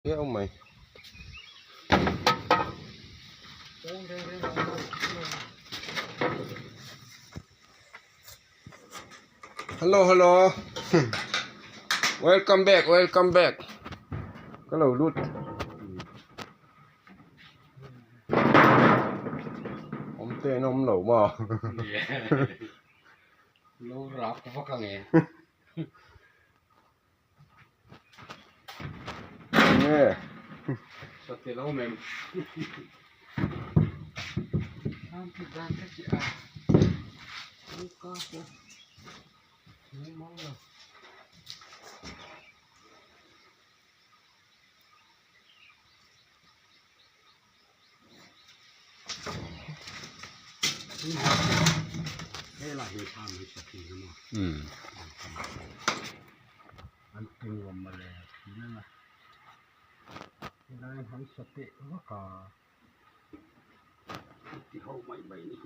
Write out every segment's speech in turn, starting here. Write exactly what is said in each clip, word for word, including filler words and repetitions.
Kaya umay. Hello, hello. Welcome back, welcome back. Hello, Lut. Om te nom lo ma. Lo rap ko pa kang eh. Nge. Sa tilaw, mem. Ang pagdante si ah. Ang kapo. Ang mga. Hela hi tham hi sa ti na mo. Hmm. An ting wa ma le. Ina na. Ina han sa ti wa ka. Ti ho mai mai ni.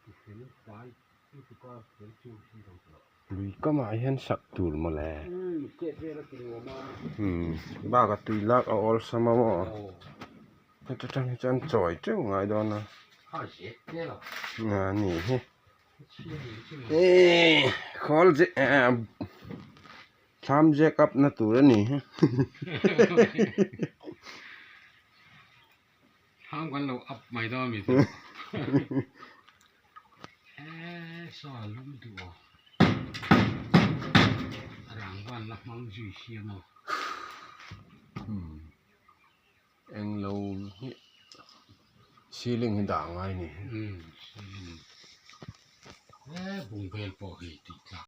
Ti se ni pai. Ti ko se chu si dong lo. Lui kama hian sak tur maw le. Hmm, ke ve la ti wa ma. Hmm. Ba ka tui lak a awl sa ma maw. Oh. Heta tang hi chuan chawi teuh ngai dawn a. Ha, zet te lo. Nga ni hi. Chi ni chu. Eh, khawl ze-, eh, thlam zek up na tur a ni hi. Thlam kan lo up mai dawn mi te. Eh, saw lum duh a. Rangvan la hmang zui siam a. Hmm. Eng lo hi ceiling hi dah ngai ni. Hmm, ceiling. Eh, bung bel pawh hi tih tlak